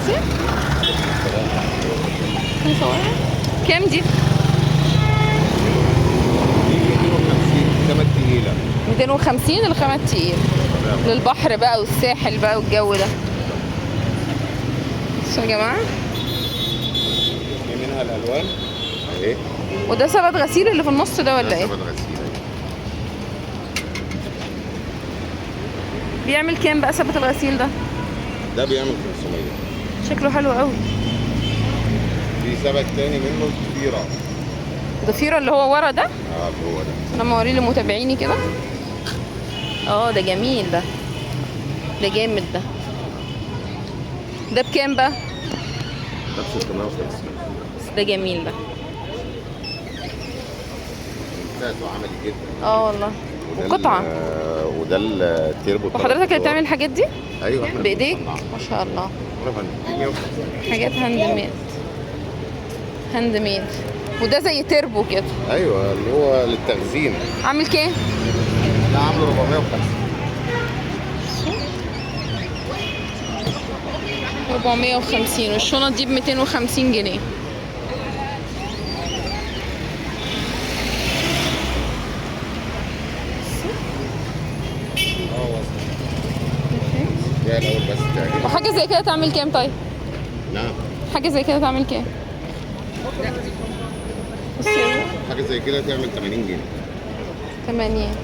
بصي نصورها. كام دي؟ دي 250 خامة تقيلة. 250 الخامة التقيل للبحر بقى والساحل بقى والجو ده. بصوا يا جماعة في منها الألوان اهي. وده سبت غسيل اللي في النص ده ولا ايه؟ سبت غسيل. بيعمل كام بقى سبت الغسيل ده؟ ده بيعمل 500. شكله حلو قوي. في سبت تاني منه ضفيرة. ضفيرة اللي هو ورا ده؟ اه هو ده. انا موريه لمتابعيني كده. اه ده جميل ده. ده جامد ده. ده بكام بقى؟ ده ب 650. بس ده جميل ده. ممتاز وعملي جدا. اه والله. وقطعة. وده التيربو. وحضرتك اللي بتعمل الحاجات دي؟ ايوه احنا بايديك؟ ما شاء الله. حاجات handmade. handmade. وده زي تربو كده. ايوه اللي هو للتخزين. عامل كام؟ ده عامله 450. 450 والشنط دي ب 250 جنيه. وحاجة زي كده تعمل كام طيب؟ نعم. حاجة زي كده تعمل كام؟ حاجة زي كده تعمل 80 جنيه. 80.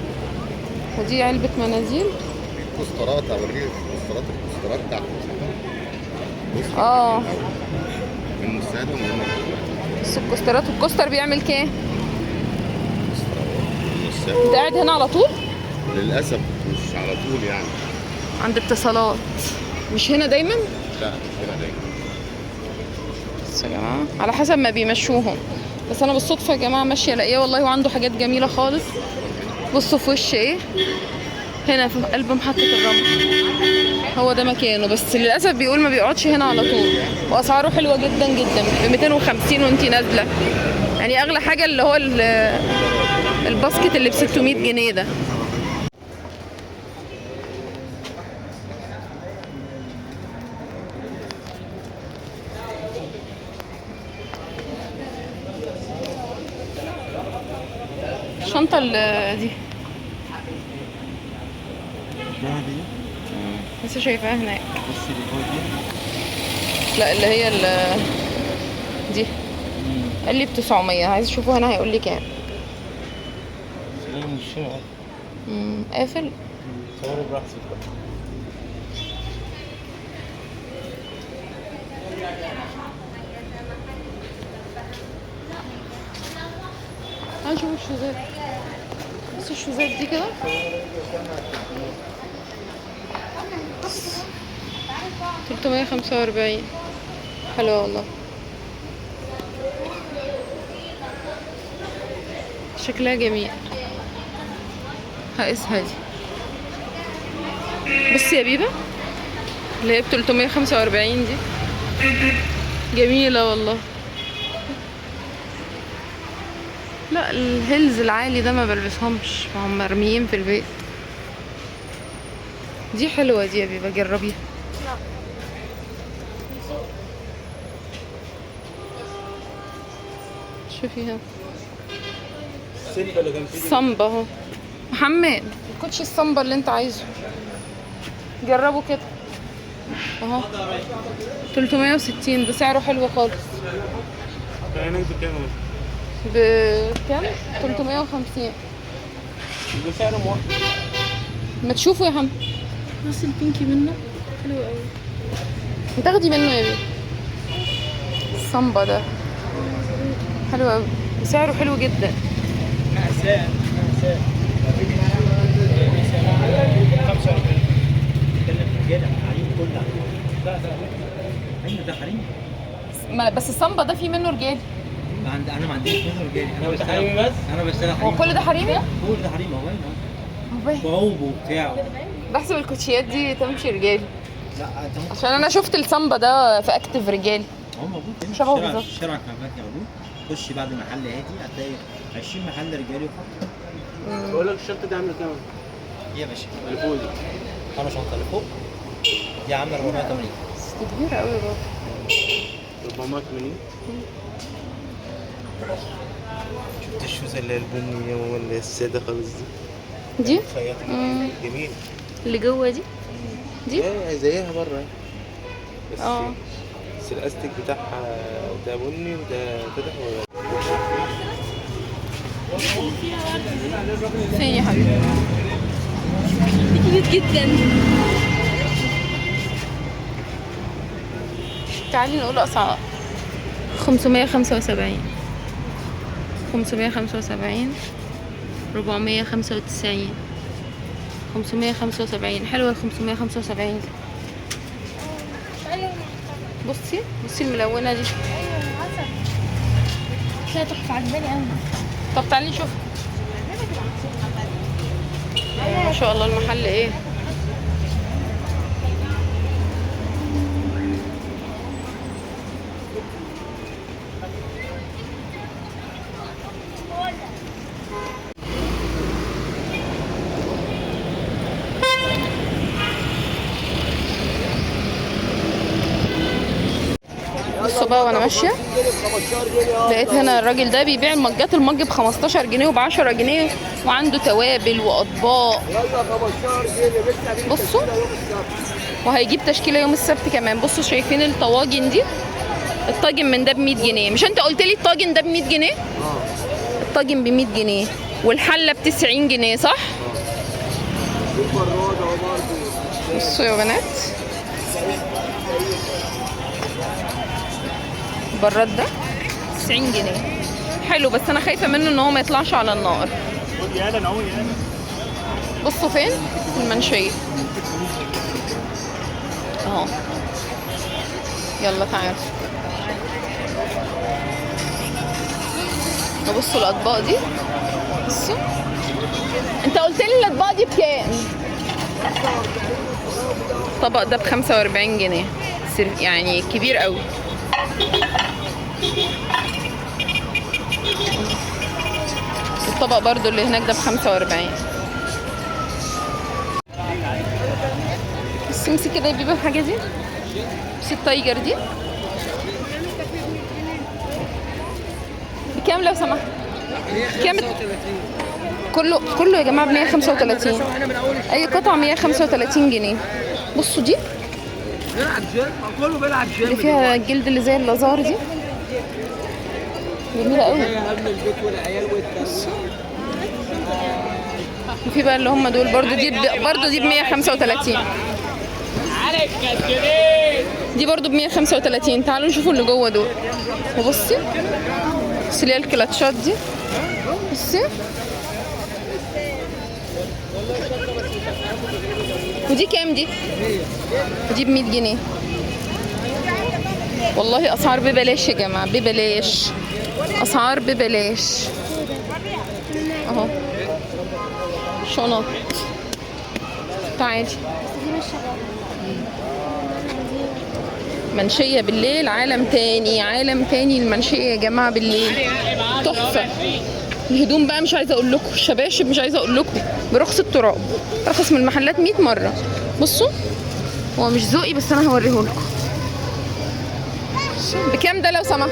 ودي علبة مناديل. كوسترات، اوريك الكوسترات، الكوسترات بتاعت اه من السادة ومن بس الكوسترات. وال coaster بيعمل كام؟ انت قاعد هنا على طول؟ للأسف مش على طول يعني. عند اتصالات. مش هنا دايما؟ لا مش هنا دايما. بس يا جماعة على حسب ما بيمشوهم، بس أنا بالصدفة يا جماعة ماشية الاقيه والله، وعنده حاجات جميلة خالص. بصوا في وش ايه؟ هنا في قلب محطة الرمل. هو ده مكانه، بس للأسف بيقول ما بيقعدش هنا على طول. وأسعاره حلوة جدا جدا، ب 250 وانتي نازلة. يعني أغلى حاجة اللي هو ال basket اللي ب 600 جنيه ده. الشنطة دي لسه شايفاها هناك. لا اللي هي دي قال لي ب 900. عايز اشوفه هنا هيقول لي كام. قافل. صوري براحتك بقى. تعالى نشوف الشوزات. بص الشوزات دي كده 345. حلوة والله، شكلها جميل. هقيسها دي. بصي يا بيبة اللي هي ب 345 دي جميلة والله. لا ال heels العالي ده ما بلبسهمش، ما هم مرميين في البيت. دي حلوة دي يا بيبة، جربيها. شوفيها الصمبا اهو. محمد الكوتشي الصمبا اللي انت عايزه جربه كده اهو. 360 ده سعره حلو خالص. بكام؟ 350. ده سعره موحد. ما تشوفوا يا حمد. بص البينكي منه حلو قوي. تاخدي منه يا بيه. الصمبا ده حلو قوي وسعره حلو جدا. مأساة مأساة. 45. بتكلم رجالة حريم كلها. لا لا ده حريم. بس الصمبا ده فيه منه رجالي. انا ما عنديش منه رجالي، انا بشتغل بس. انا بشتغل حريمي. هو كل ده حريمي؟ كل ده حريمي اهو. بعوب وبتاع. بحسب الكوتشيات دي تمشي رجالي. لا انت ممكن، عشان انا شفت السامبا ده في اكتف رجالي. هو موجود هنا شبهه بالظبط. شارع كامباتي موجود. خش بعد محل هادي هتلاقي 20 محل رجالي وخط. بقول لك الشنطة دي عامله كام؟ ايه يا باشا؟ اللي فوق دي. انا شنطه اللي فوق دي عامله 480. دي كبيرة قوي يا بابا. 480. شفت ال shoes اللي هي البني ولا السادة خالص دي؟ دي؟ خياطة جميل. اللي جوه دي؟ دي؟ ايه زيها بره بس بس الاستيك بتاعها ده بني وده فاتح ولا فين يا حبيبي؟ دي cute جدا. تعالي نقول اسعار. 575، 575، 495، 575. حلوة ال 575 دي. بصي بصي الملونة دي. ايوه عسل. لا تحفة، عجباني قوي. طب تعالي نشوف. ما شاء الله المحل ايه. بصوا بقى وانا ماشية لقيت هنا الراجل ده بيبيع المجات، المج ب 15 جنيه وب 10 جنيه، وعنده توابل واطباق. بصوا وهيجيب تشكيله يوم السبت كمان. بصوا شايفين الطواجن دي؟ الطاجن من ده ب 100 جنيه. مش انت قلت لي الطاجن ده ب 100 جنيه؟ الطاجن ب 100 جنيه والحله ب 90 جنيه صح؟ بصوا يا بنات البراد ده 90 جنيه. حلو بس انا خايفة منه ان هو ما يطلعش على النار. بصوا فين؟ في المنشيه اهو. يلا تعالوا بصوا الاطباق دي. بصوا انت قلت لي الاطباق دي بكام؟ الطبق ده ب 45 جنيه، يعني كبير قوي. الطبق برضو اللي هناك ده ب 45. بس امسك كده يا بيبي الحاجة دي. بس ال tiger دي بكام لو سمحت؟ كام؟ كله يا جماعة ب 135. اي قطعة 135 جنيه. بصوا دي كله بيلعب جيم اللي فيها الجلد اللي زي اللازار دي جميلة قوي. وفي بقى اللي هم دول برضو دي برضو دي ب 135. دي برضو ب 135. تعالوا نشوفوا اللي جوه دول. وبصي بصي اللي هي الكلاتشات دي. بصي ودي كام دي؟ دي ب 100 جنيه. والله اسعار ببلاش يا جماعة، ببلاش، اسعار ببلاش اهو. شنط تعالي. منشيه بالليل عالم تاني، عالم تاني المنشيه يا جماعة بالليل تحفة. الهدوم بقى مش عايزه اقول لكم، الشباشب مش عايزه اقول لكم، برخص التراب، ارخص من المحلات 100 مرة. بصوا هو مش ذوقي بس انا هوريهولكم. بكام ده لو سمحت؟